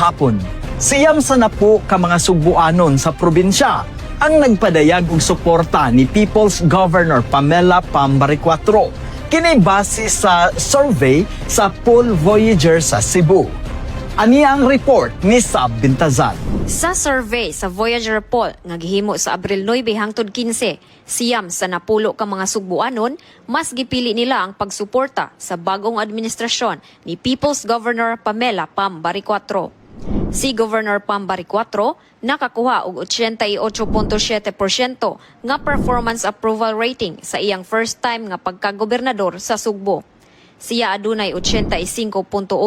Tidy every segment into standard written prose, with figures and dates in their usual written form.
hapon. 90 ka mga Sugbuanon sa probinsya ang nagpadayag og suporta ni People's Governor Pamela Pam Baricuatro. Kini base sa survey sa Poll Voyager sa Cebu. Ani ang report ni Sab Bintazal. Sa survey sa Voyager Poll nga gihimo sa Abril 9 hangtod 15, 90 ka mga Sugbuanon mas gipili nila ang pagsuporta sa bagong administrasyon ni People's Governor Pamela Pam Baricuatro. Si Governor Pam Baricuatro nakakuha og 88.7% nga performance approval rating sa iyang first time nga pagkagobernador sa Sugbo. Siya adunay 85.1%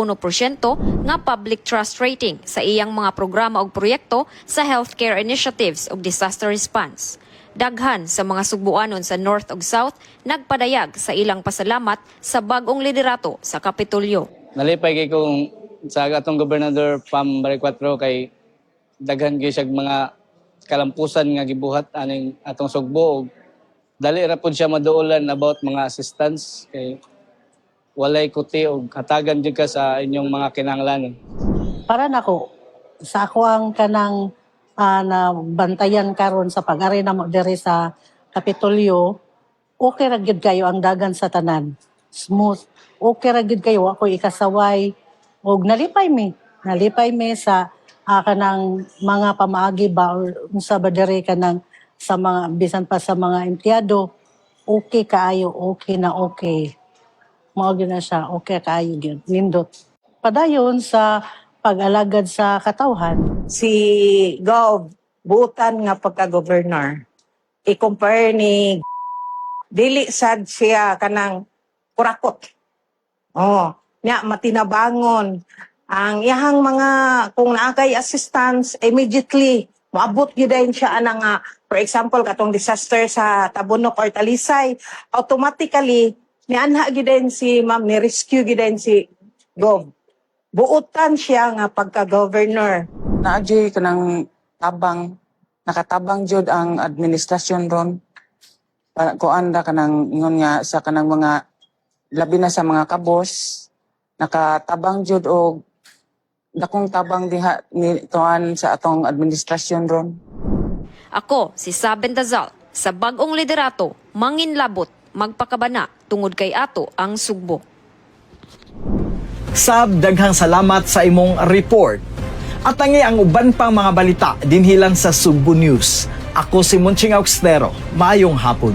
nga public trust rating sa iyang mga programa ug proyekto sa healthcare initiatives ug disaster response. Daghan sa mga Sugbuanon sa North ug South nagpadayag sa ilang pasalamat sa bag-ong liderato sa Kapitolyo. Nalipay kay kung sa atong Gobernador Pam Baricuatro kay daghan gyud siya mga kalampusan nga gibuhat aning atong Sugbo ug dali ra pud siya maduolan about mga assistance kay walay kuti og hatagan jud ka sa inyong mga kinahanglanon. Para nako sa ako ang kanang na bantayan karon sa pag-ari namo diri sa Kapitolyo, okay ra gyud kayo ang dagan sa tanan, smooth, okay ra gyud kayo, ako ikasaway og nalipay mi sa kanang mga pamaagi ba or unsa ba diri, kanang sa mga bisan pa sa mga empleyado, okay kaayo, okay na okay. Mao gyud na siya, okay kaayo gyud, nindot. Padayon sa pag-alagad sa katawhan. Si Gov buutan nga pagka-governor. I-compare ni dili sad siya kanang kurakot. Oh, nya matinabangon ang iyahang mga kung naa kay assistance, immediately moabot gyud dayon siya ana nga, for example, katong disaster sa Tabunok or Talisay, automatically nianha gyud dayon si ma'am, ni rescue gyud dayon si Gov. Buutan siya nga pagka-governor. Naa juy kanang tabang, nakatabang jud ang administrasyon ron. Kuan ra kanang ingon nga sa kanang mga labi na sa mga kabos, nakatabang jud og dakong tabang diha ni tuan sa atong administrasyon ron. Ako si Saben Dazal sa bag-ong liderato, manginlabot, magpakabana tungod kay ato ang Sugbo. Sab, daghang salamat sa imong report. At tangi ang uban pang mga balita dinhi lang sa Sugbo News. Ako si Monching Augstero. Maayong hapon.